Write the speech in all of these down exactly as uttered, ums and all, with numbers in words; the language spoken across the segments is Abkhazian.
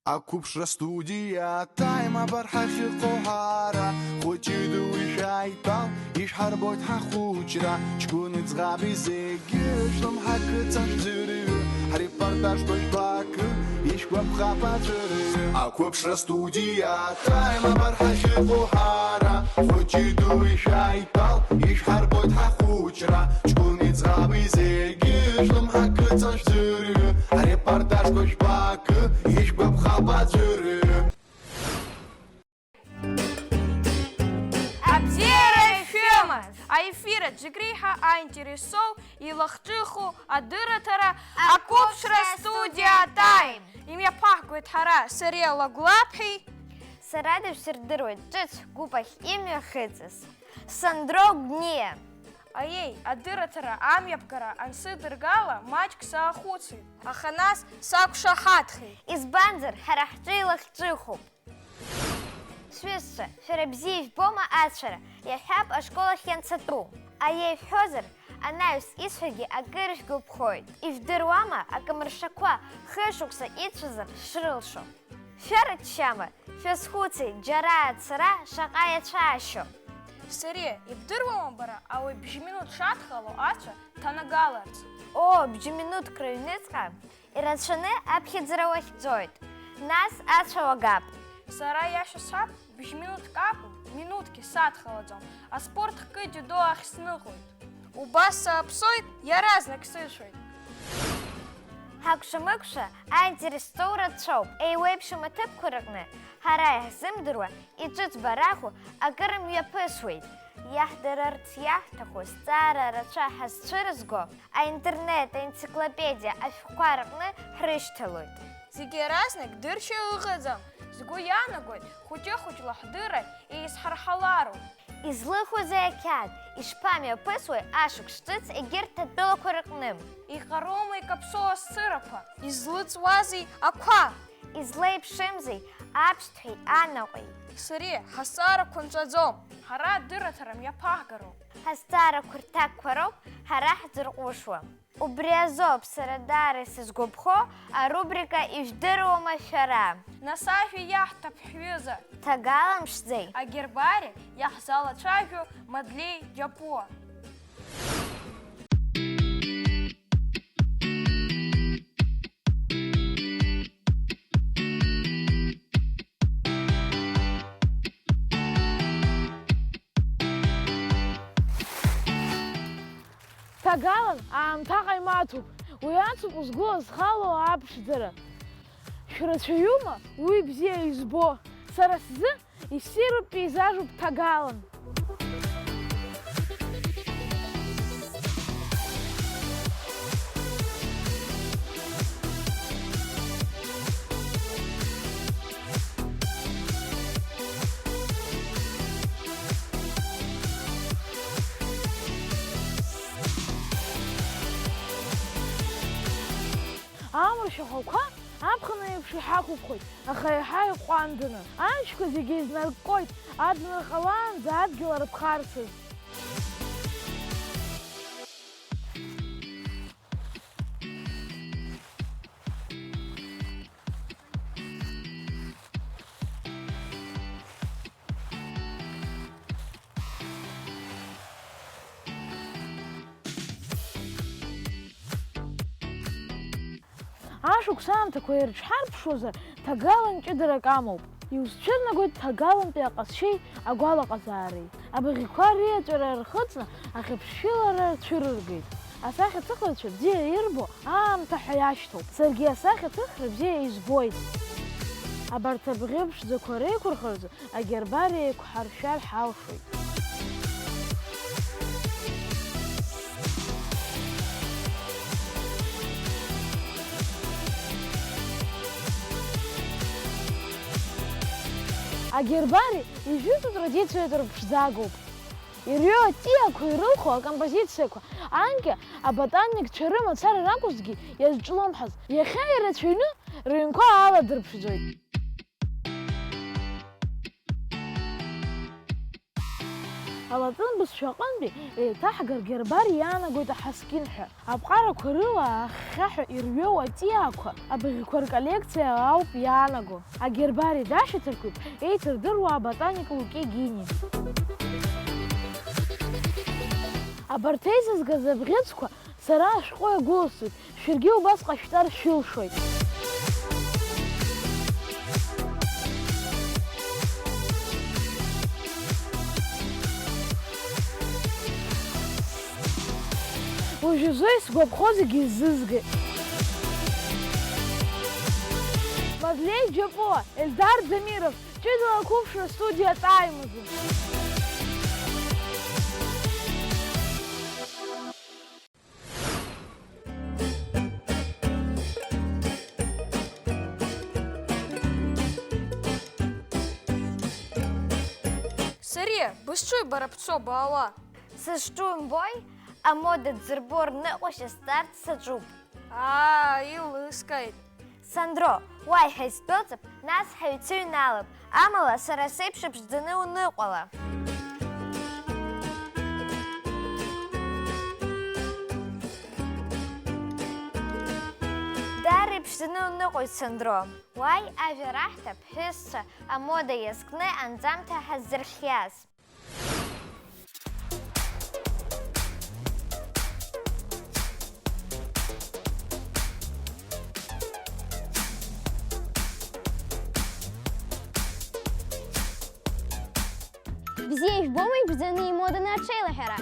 Ақәыԥшра студиа Time абар ҳахьыҟоу ҳара, хәыҷи дуи шәааидтәал, ишәҳарбоит ҳахәыҷра, ҷкәыни ӡӷаби зегьы шәлымҳа кыҵа шәӡырҩы, ҳрепортажқәа жәбакы, ишәгәаԥхап аӡәырҩы. Ақәыԥшра студиа Time абар ҳахьыҟоу ҳара, хәыҷи дуи шәааидтәал, ишәҳарбоит ҳахәыҷра, ҷкәыни ӡӷаби зегьы шәлымҳа кыҵа шәӡырҩы, ҳрепортажқәа жәбакы, ишәгәаԥхап аӡәырҩы. Абзиара шәымаз! Аефир аҿы зегь реиҳа аинтересоу, илахҿыху адырраҭара Ақәыԥшра студиа Time. Имҩаԥаҳгоит ҳара, Сариа Лагәлаԥҳәи. Сара дышәсырдыруеит ҿыц гәыԥ ахь имҩахыҵыз. Сандро Гәниа. Аиеи, адырраҭара амҩаԥгара ансыдыргала, маҷк саахәыцит, аха нас сақәшаҳаҭхеит. Избанзар, ҳара ҳҿы илахҿыхуп. Сҩызцәа, шәара бзиа ижәбома ацәара, иаҳҳәап, ашкол ахь ианцатәу. Аиеи шәҳәозар, анаҩс исҳәогьы акыр шәгәаԥхоит. Ижәдыруама, акамыршақәа хышықәса ицәазар шрылшо? Шәарыччама, шәазхәыци, џьараа ацара шаҟа иацәаашьо? Сариа, ибдыруама бара, ауаҩ бжьминуҭ шадхало ацәа ҭанагаларц? Оо, бжьминуҭк рыҩныҵҟа ирацәаны аԥхьаӡара уахьӡоит, нас ацәа уагап. Сара иашьа сҳәап, бжьминуҭк акәым, минуҭкгьы садхалаӡом, аспорт хкы џьудо ахь сныҟәоит. Убас сааԥсоит, иаразнак сышәоит. Ҳакәша-мыкәша аинтерес зҵоу рацәоуп, еиуеиԥшым аҭыԥқәа рыҟны ҳара иаҳзымдыруа, иҿыцбараху акыр мҩаԥысуеит. Иаҳдырырц иаҳҭаху зҵаара рацәа ҳазцәырызго, аинтернет аенциклопедиа ашәҟәқәа рҟны ҳрышьҭалоит. Зегь иаразнак дыршьа ыҟаӡам, сгәы иаанагоит, хәыҷы-хәыҷла ҳдырра еизҳарҳалароуп. Излыхузеи ақьаад, ишԥамҩаԥысуеи ашықәс ҿыц егьырҭ атәылақәа рыҟны? Иҟароума икаԥсоу асырақәа? Излыҵуазеи ақәа? Излеиԥшымзеи аԥшҭәеи анаҟәеи? Сариа, ҳазҵаарақәа нҵәаӡом. Ҳара адырраҭара мҩаԥаҳгароуп. Ҳазҵаарақәа рҭакқәа роуп ҳара ҳзырҟәышуа. Убри азоуп сара даара исызгәаԥхо арубрика Ижәдыруама шәара? Нас ажәа иаҳҭап ҳҩыза. Ҭагалан ԥшӡеи. Агербари иаҳзалацәажәо Мадлеи Џьапуа. Ҭагалан аамҭа ҟаимаҭуп, уи ацуп узгәы азхало аԥшӡара. Шәрацәаҩума уи бзиа избо? Сара сзы иссируп, пейзажуп ҭагалан. Амра шәахәақәа аԥхын еиԥш иҳақәыԥхоит, аха иаҳа иҟәанданы. Амшқәа зегьы еизнарккоит, аднар ҟалаанӡа адгьыл арԥхарцаз. Ашықәс аамҭақәа ирыҽҳарԥшуазар, ҭагалан ҷыдарак амоуп. Иузцәырнагоит ҭагалантәи аҟазшьеи агәалаҟазаареи. Абӷьқәа риаҵәара рхыҵны ахьыԥшшәылара рцәырыргеит. Асахьаҭыхрацәа бзиа ирбо аамҭа ҳәа иашьҭоуп. Саргьы асахьаҭыхра бзиа избоит. Абарҭ абӷьы ԥшӡақәа реиқәырхаразы агербариа еиқәҳаршәар ҳалшоит. Агербари ижәытәу традициатә рыԥшӡагоуп. Ирҩо аҵиақәа ирылху акомпозициақәа анкьа аботаникцәа рымацара ракәызҭгьы иазҿлымҳаз, иахьа ирацәаҩны рыҩнқәа аладырԥшӡоит. Алаҵын бызшәа аҟынтәи еиҭаҳгар гербариа иаанагоит аҳаскьын ҳәа. Аԥҟарақәа рыла ахьхьаҳәа ирҩоу аҵиаақәа абыӷьқәа рколлекциа ауп иаанаго. Агербари дашьаҭаркуп еиҭадыруа аботаник Лукьа Гини. Абарҭ еизызгаз абӷьыцқәа сара ашәҟәы иагәылсуеит, шәаргьы убас ҟашәҵар шәылшоит. Уажәазы исгәаԥхо зегьы изызгеит. Мадлеи Џьапуа, Ельдар Дамиров, ҷыдала ақәыԥшра студиа аҿааимазеит. Сариа, бызҿуи бара бцо баауа? Сызҿу умбои? Амода дзырбо рныҟәашьа сҵарц саҿуп. Аа, еилыскааит. Сандро, уа иҳаздәылҵып, нас ҳаҩцыҩналап, амала сара сеиԥш иԥшӡаны уныҟәала. Даара иԥшӡаны уныҟәоит, Сандро. Уааи, ажәа раҳҭап, ҳҩызцәа, амода иазкны анҵамҭа ҳаззырхиаз. Бзиа ижәбома ибжьаны имоданы аҽеилаҳәара?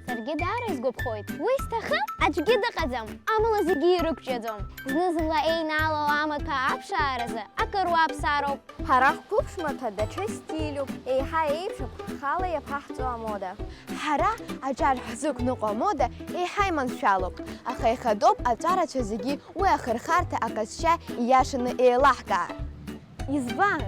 Саргьы даара исгәаԥхоит. Уи сҭахым, аӡәгьы дыҟаӡам, амала зегьы ирықәҿиаӡом. Зны-зынла еинаалоу амаҭәа аԥшааразы акыр уаԥсароуп. Ҳара ҳқәыԥшмаҭәа даҽа стилюп, еиҳа еиԥшуп ҳхала иаԥаҳҵо амода. Ҳара аҿар ҳзықәныҟәо амода еиҳа иманшәалоуп, аха ихадоуп аҿарацәа зегьы уи ахырхарҭа аҟазшьа ииашаны еилаҳкаар. Избан?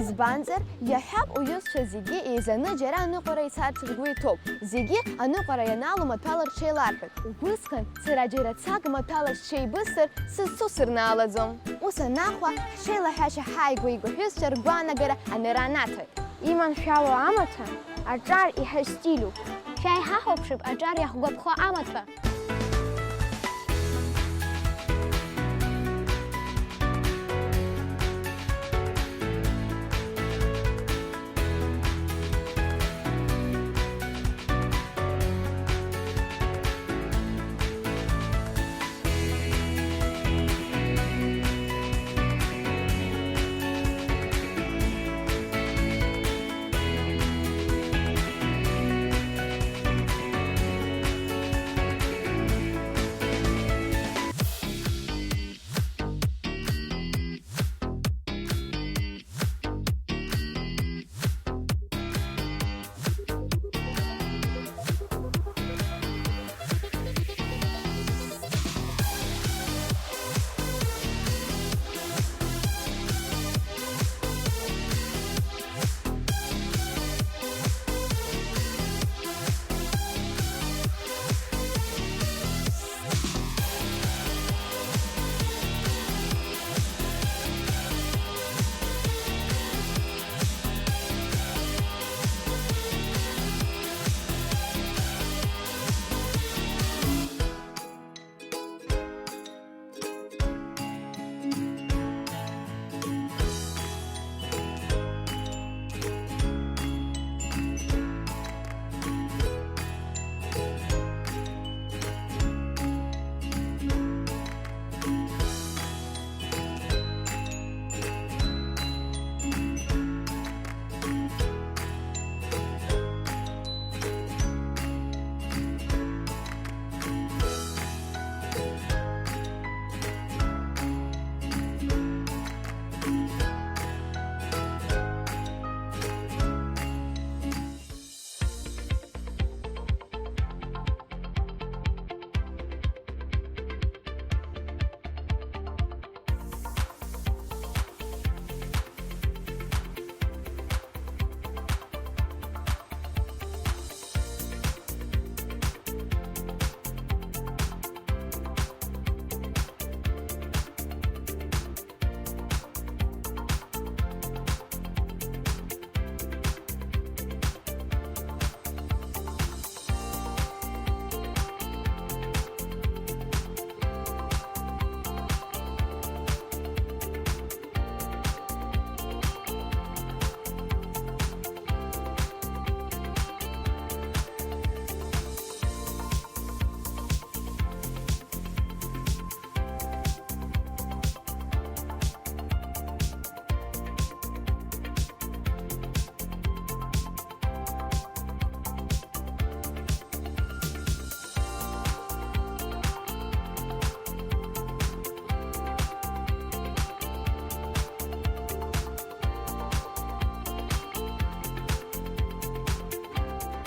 Избанзар, иаҳҳәап, уҩызцәа зегьы еизаны џьара аныҟәара ицарц ргәы иҭоуп. Зегьы аныҟәара ианаало маҭәала рҽеиларҳәоит. Убысҟан сара џьара цак маҭәала сҽеибысыр, сызцу сырнаалаӡом. Ус анакәха, ҳҽеилаҳәашьа ҳааигәа-игәа ҳҩызцәа ргәаанагара аныраанаҭоит. Иманшәало амаҭәа, аҿар иҳа стилюп. Шәааи ҳахәаԥшып аҿар иаҳгәаԥхо амаҭәа.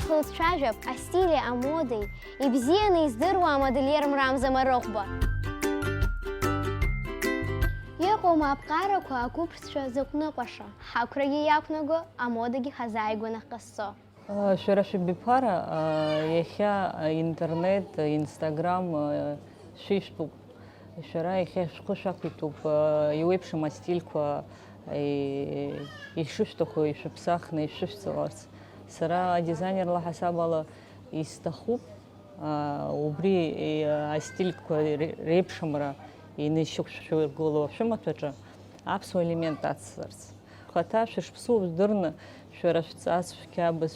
Ҳлыцәажәап астили амодеи, ибзианы издыруа амодельер Мрамза Марыхәба. Иҟоума аԥҟарақәа агәыԥсцәа зыҟәныҟәаша, ҳақәрагьы иақәнаго, амодагьы ҳазааигәаны ҳҟазҵо? Шәара шәыбиԥара, иахьа интернет, Instagram шәишәтәуп. Шәара иахьа шәхы шәақәиҭуп, иуеиԥшым астильқәа ишышәҭаху ишәыԥсахны ишәышәҵаларц. Сара адизайнерла ҳасабала исҭахуп, убри астильқәа реиԥшымра инышьақәшәыргыло шәымаҭәаҿы аԥсуа елемент ацларц. Хаҭа шәышԥсу жәдырны, шәара шәҵас, шәқьабз,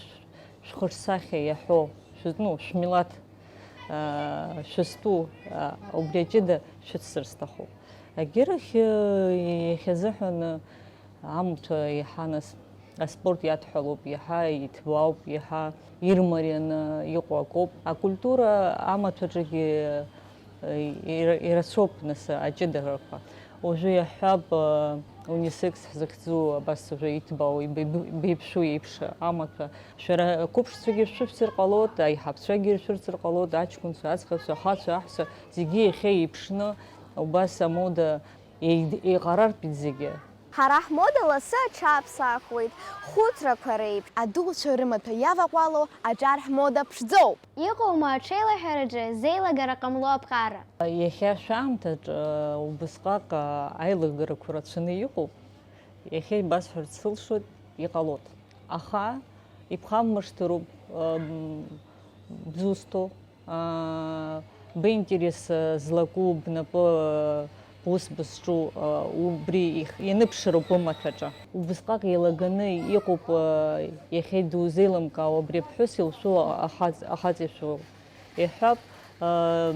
шәхырсахьа иаҳәо, шәызну, шәмилаҭ, аа, шәызтәу, аа, убри аҷыда шәыццар сҭахуп. Агьырахь, иахьазыҳәан амаҭәа иаҳа нас аспорт иадҳәалоуп, иаҳа иҭбаауп, иаҳа ирмарианы иҟоу акоуп. Акультура амаҭәаҿгьы ира-, ирацәоуп, нас, аҷыдарақәа. Уажәы иаҳҳәап, унисекс ҳзыхьӡу, абас уажәы иҭбаау, ибеиб-, ибеиԥшу еиԥш амаҭәа. Шәара ақәыԥшцәагьы шәышәҵыр ҟалоит, аиҳабцәагьы шәырцыр ҟалоит, аҷкәынцәа, аӡӷабцәа, ахацәа, аҳәса, зегьы иахьа еиԥшны убас амода еид-, еиҟарартә зегьы. Ҳара ҳмода лассы аҽаԥсахуеит, хәыцрақәа реиԥш. Адуцәа рымаҭәа иаваҟәало аҿар ҳмода ԥшӡоуп. Иҟоума аҽеилаҳәараҿы зеилагара ҟамло аԥҟара? Иахьа шәаамҭаҿ, убысҟак аилыргарақәа рацәаны иҟоуп. Иахьа ибасҳәарц сылшоит, иҟалоит. Аха ибхамышҭыроуп, м, бзусҭоу, аа, бинтерес злаку, бнапы, аа, бус бызҿу, аа, убри их-, ианыԥшыроуп бымаҭәаҿы. Убысҟак еилаганы иҟоуп, аа, иахьа дузеилымкаауа, абри аԥҳәыс илшәу ахаҵ-, ахаҵа ишәу. Иҳәап, аа,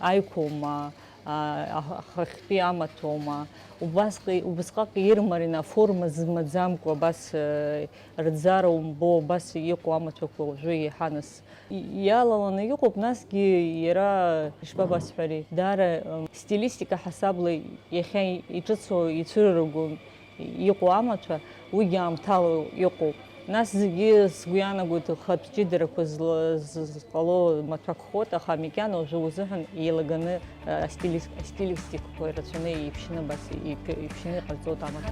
аиқәоума, аа, ахахьтәи амаҭәоума, убасҟи-, убысҟак ирмарин аформа змаӡамкәа, абас, аа, рӡара умбо, абас иҟоу амаҭәақәа уажәы еиҳа нас. Иалаланы иҟоуп, насгьы иара, ишԥабасҳәари, даара, м, стилистика ҳасабла иахьа иҿыцу ицәырыргон иҟоу амаҭәа, уигьы аамҭала иҟоуп. Нас зегьы, сгәы иаанагоит, хатә ҷыдарақәа зла-, з-, зҟало маҭәақәхоит, аха макьана уажәы узыҳәан еилаганы, а, астилис-, астилистикақәа ирацәаны еиԥшьны абас иԥ-, иԥшьны иҟарҵоит амаҭәа.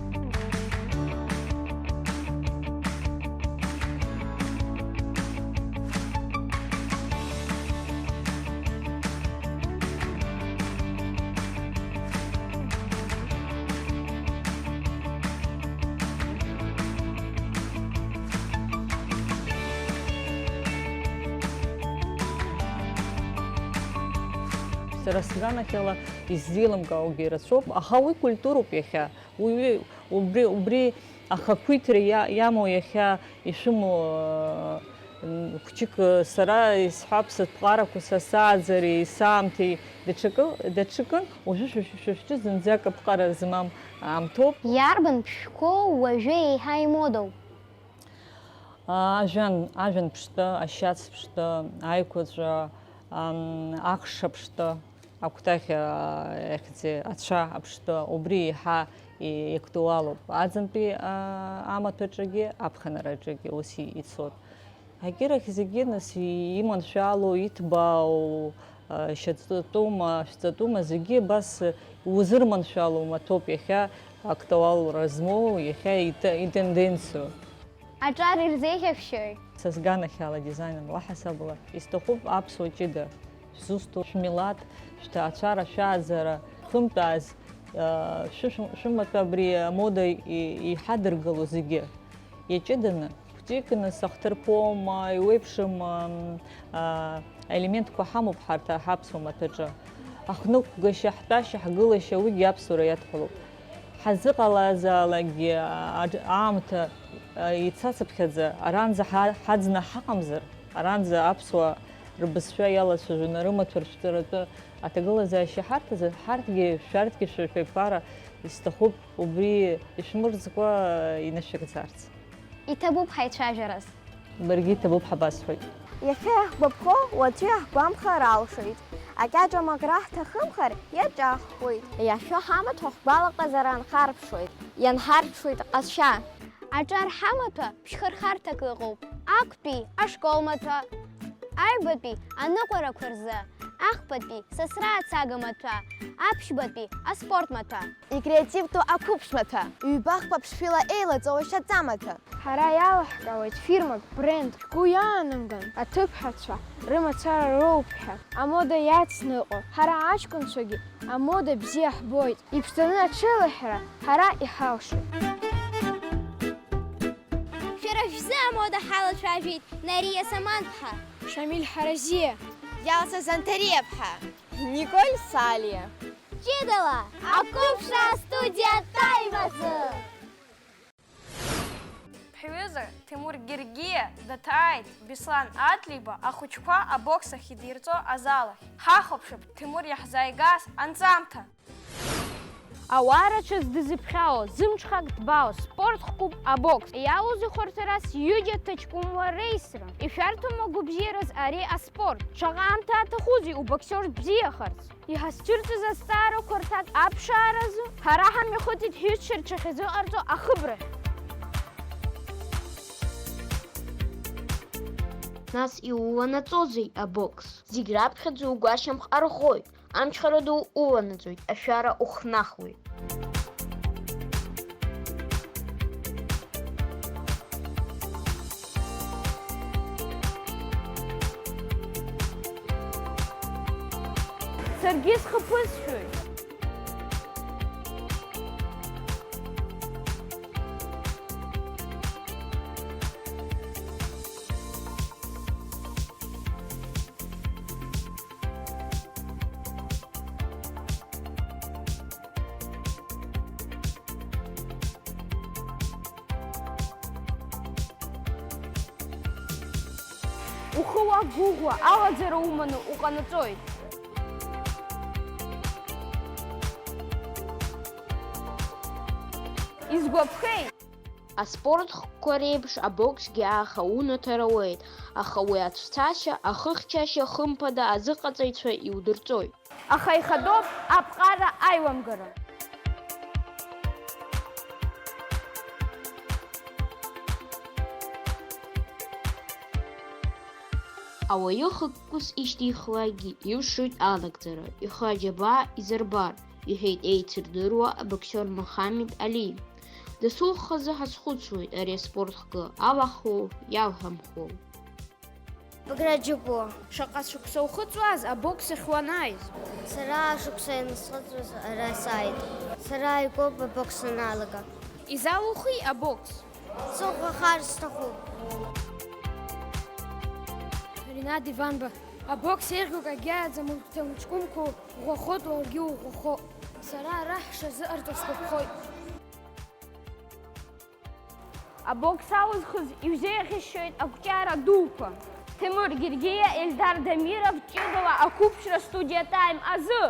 Сара сганахьала исзеилымкаауагьы рацәоуп, аха уи культуроуп иахьа. Уи, убри, убри ахақәиҭра иа-, иамоу иахьа ишәымоу, ыы, м, хәҷык, ыы, сара исҳәап, сыҭҟарақәа, са сааӡареи, саамҭеи, даҽакы, даҽакын, уажәы шәа-, шәа-, шәа-, шәа-, зынӡак аԥҟара змам аамҭоуп. Иарбан ԥшәқәоу уажәы еиҳа имодоу? Ажәан, ажәан ԥштәы, ашьац ԥштәы, аиқәаҵәа, ам, ахша ԥштәы. Акәтаӷь, аа, иахьӡи, ацәа аԥштәы, убри еиҳа и-, иактуалуп. Аӡынтәи, аа, амаҭәаҿгьы, аԥхынраҿгьы ус и-, ицоит. Агьырахь зегьы, нас, и-, иманшәалоу, иҭбаау, аа, шьаҵатәума, шәҵатәума, зегьы абас узырманшәало маҭәоуп иахьа актуалра змоу, иахьа ит-, итенденциоу. Аҿар ирзеиӷьашьои? Са сганахьала, дизайнерла ҳасабала, исҭахуп аԥсуа ҷыда, шәзусҭоу, шәмилаҭ, шәҭаацәара, шәааӡара, шәхымтәааз, аа, шәы-, шәы-, шәымаҭәа абри амода и-, иҳадыргало зегьы. Иаҷыданы, хәҷыкны сахҭырԥома, иуеиԥшым, ам, аа, аелементқәа ҳамоуп ҳарҭ ҳаԥсуа маҭәаҿы. Ахныҟәгашьа, ҳтәашьа, ҳгылашьа, уигьы аԥсуара иадҳәалоуп. Ҳазыҟалазаалакгьы, а-, аамҭа, а, ицацыԥхьаӡа, аранӡа ҳа-, ҳаӡны ҳаҟамзар, аранӡа аԥсуаа рбызшәа иалацәажәаны рымаҭәа ршәҵаратәы аҭагылазаашьа ҳарҭазар, ҳарҭгьы, шәарҭгьы шәа-, шәеиқәара исҭахуп, убри ишәмырӡкәа инашәыгӡарц. Иҭабуп ҳаицәажәараз. Баргьы иҭабуп ҳабасҳәоит. Иахьа иаҳгәаԥхо уаҵәы иаҳгәамԥхар алшоит. Акьаҿ амакра ҳҭахымхар, иаҿаҳхуеит. Иахьа ҳамаҭәа ҳгәалаҟазаара анхарԥшуеит, ианҳарԥшуеит ҟазшьа. Аҿар ҳамаҭәа ԥшьхырхарҭак ыҟоуп. Актәи ашкол маҭәа, аҩбатәи аныҟәарақәа рзы, ахԥатәи сасра ацага маҭәа, аԥшьбатәи аспорт маҭәа. Икреативтәу ақәыԥш маҭәа, ҩба-хԥа ԥшшәыла еилаҵоу ашьаҵа маҭәа. Ҳара иалаҳкаауеит фирмак, бренд шәгәы иаанамган, аҭыԥҳацәа рымацара роуп ҳәа, амода иацны ыҟоу. Ҳара аҷкәынцәагьы амода бзиа ҳбоит, иԥшӡаны аҽеилаҳәара ҳара иҳалшоит. Шәара шәзы амода ҳалацәажәеит Нариа Саманԥҳа, Шамиль Ҳаразиа, Иалса Занҭариаԥҳа, Николь Салиа. Ҷыдала ақәыԥшра астудиа Тайм азы. Ҳҩыза Ҭемур Гергиа даҭааит Беслан Адлеиба ахәыҷқәа абокс ахь идирҵо азал ахь. Ҳахәаԥшып Ҭемур иаҳзааигаз анҵамҭа. Ауаа рацәаз дызыԥхьао, зымҽхак ҭбаау спорт хкуп абокс. Иалоузеи хәарҭарас ҩыџьа ҭаҷкәымуаа реисра? Ишәарҭоума гәабзиарас ари аспорт? Шаҟа аамҭа аҭахузеи убоксиор бзиахарц? Иҳазцәырҵыз азҵаарақәа рҭак аԥшааразы ҳара ҳамҩахыҵит ҳҩызцәа рҽахьазыҟарҵо ахыбрахь. Нас иуланаҵозеи абокс? Зегь раԥхьаӡа угәашьамх арӷәӷәоит, амчхара ду уланаҵоит, ашәара ухнахуеит. Саргьы схы ԥысшәоит. Ухы уақәгәыӷуа, алаӡара уманы уҟанаҵоит. Изгәаԥхеи? Аспорт хкқәа реиԥш абоксгьы ааха унаҭар ауеит, аха уи ацәцашьа, ахыхьчашьа хымԥада азыҟаҵаҩцәа иудырҵоит. Аха ихадоуп аԥҟара аиламгара. Ауаҩы хықәкыс ишьҭихлакгьы илшоит анагӡара, ихы аџьабаа изырбар, иҳәеит еицырдыруа абоксиор Мохаммед Али. Дасу хазы ҳазхәыцуеит ари аспорт хкы, алахәу, иалҳамхәу. Баграт Џьапуа. Шаҟа шықәса ухыҵуаз абокс ахь уанааиз? Сара ашықәса ианысхыҵуаз ара сааит. Сара икоуп абокс аналага. Изалухи абокс? Сыӷәӷәахар сҭахуп. Ринат Иванба. Абокс еиӷьук агьааӡам, урҭ ҭаҷкәымқәа ӷәӷәахоит, уаргьы уӷәӷәахо. Сара ара ҳшазыҟарҵо сгәаԥхоит. Абокс алызхыз иузеиӷьасшьоит ақәҿиара дуқәа. Ҭемыр Гергиа, Ельдар Дамиров, ҷыдала ақәыԥшра студиа Тайм азы.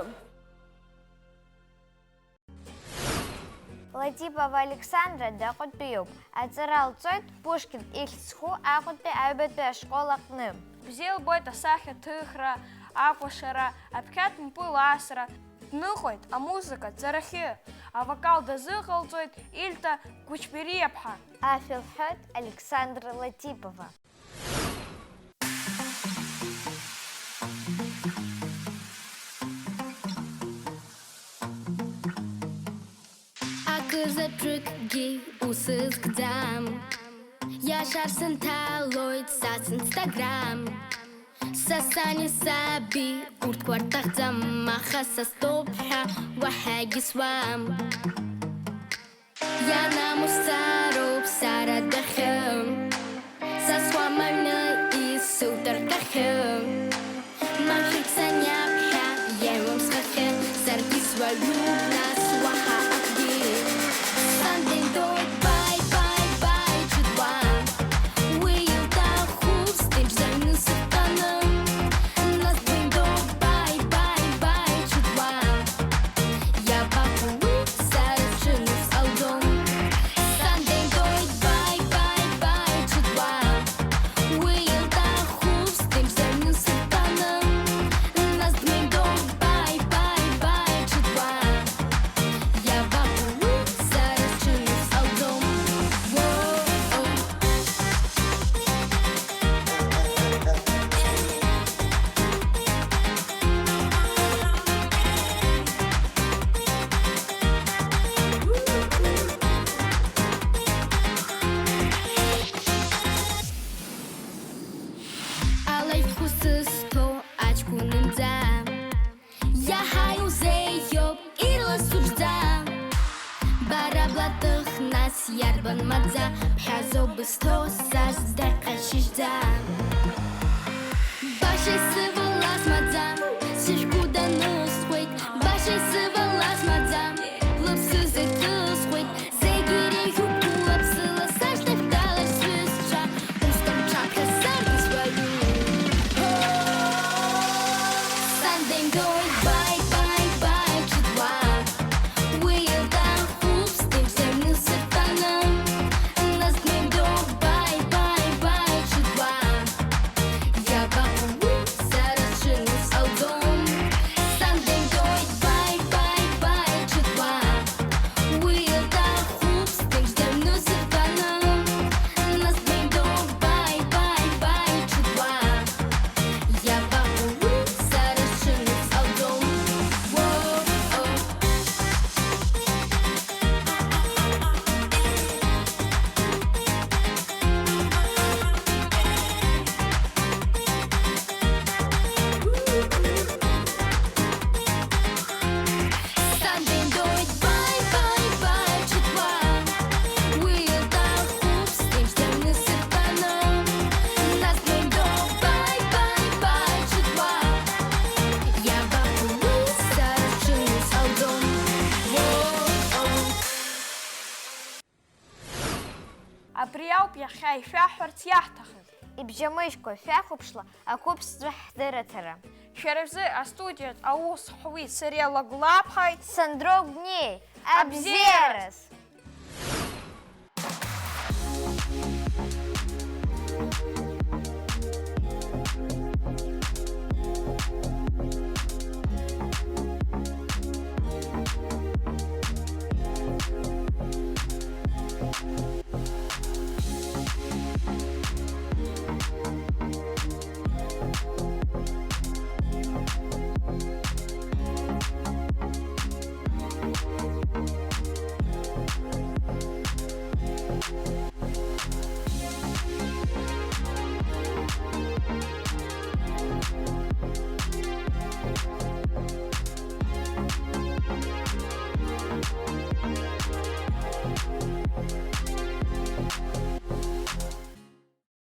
Латипова Александра Адаҟәатәиуп. Аҵара лҵоит Пушкин ихьӡ зху Аҟәатәи аҩбатәи ашкол аҟны. Бзиа лбоит асахьаҭыхра, акәашара, аԥхьатә мпыл асра. Дныҟәеит амузыка ҵарахьы, авокал дазыҟалҵоит Ильта Кучбериаԥҳа. Ашәа лҳәоит Александра Латипова. Акызаҵәыкгьы усызкӡам, иашар сынҭалоит са синстаграм. Са сани саби урҭқәа рҭахӡам, аха са стәоуп ҳәа уаҳагьы суам. Ианамусҭароуп сара адәахьы, са суам аҩны исуҭартәахьы. Машәырк саниаԥхьа иаҩуам схахьы, саргьы суаҩуп нас уаҳа акгьы. Сан деидоит, баи, баи, баи, ҽыдуа. Уи илҭахуп сҭынчӡа аҩны сыхҟьаны. Нас деидоит, баи, баи, баи, ҽыдуа. Иабаҟоу уи сара сҽынысҟалом. Сан деидоит, баи, баи, баи, ҽыдуа. Уи илҭахуп сҭынчӡа аҩны сыхҟьаны. Нас дмеидоит, баи, баи, баи, ҽыдуа. Бан маӡа, ԥхьаӡоуп бызҭо, саздаҟьа шьыжьӡа. Баша исывалаз маӡам, сышәҟәы данысхуеит, баша исывалаз маӡам, лыԥсы зыҭысхуеит, зегь иреиӷьуп гәыла-ԥсыла, сашҭа шәҭалар сҩызцәа, усҟан ҽаԥхьа саргьы сбаҩуп. Сан деимдоит, баи, баи, баи, ҽыҭуа. Уи илҭахуп зҭыԥ зегь нысырҭаны. Нас деимдоит, баи, баи, баи, ҽыҭуа. Иабаҟоу уи, сара сҽыну сҟалӡом. Сан деимдоит, баи, баи, баи, ҽыҭуа. Уи илҭахуп зҭыԥ зегь нысырҭаны. Нас деимдоит, баи, баи, баи, ҽыҭуа. Иабаҟоу уи, сара сҽыну сҟалӡом. Уо-о. Сан деимдоит, баи, баи, баи, ҽыҭуа. Уи илҭахуп зҭыԥ зегь нысырҭаны. Нас деимдоит, баи, баи, баи, ҽыҭуа. Иабаҟоу уи, сара сҽыну сҟалӡом. Уо-о. Абри ауп иахьа ишәаҳҳәарц иаҳҭахыз. Ибжьамыжькәа шәахәаԥшла ақәыԥшцәа ҳдырраҭара. Шәара рзы астудиаҿ аус ҳуит Сариа Лагәлаԥҳаи Сандро Гәниеи. Абзиараз! Абзиараз!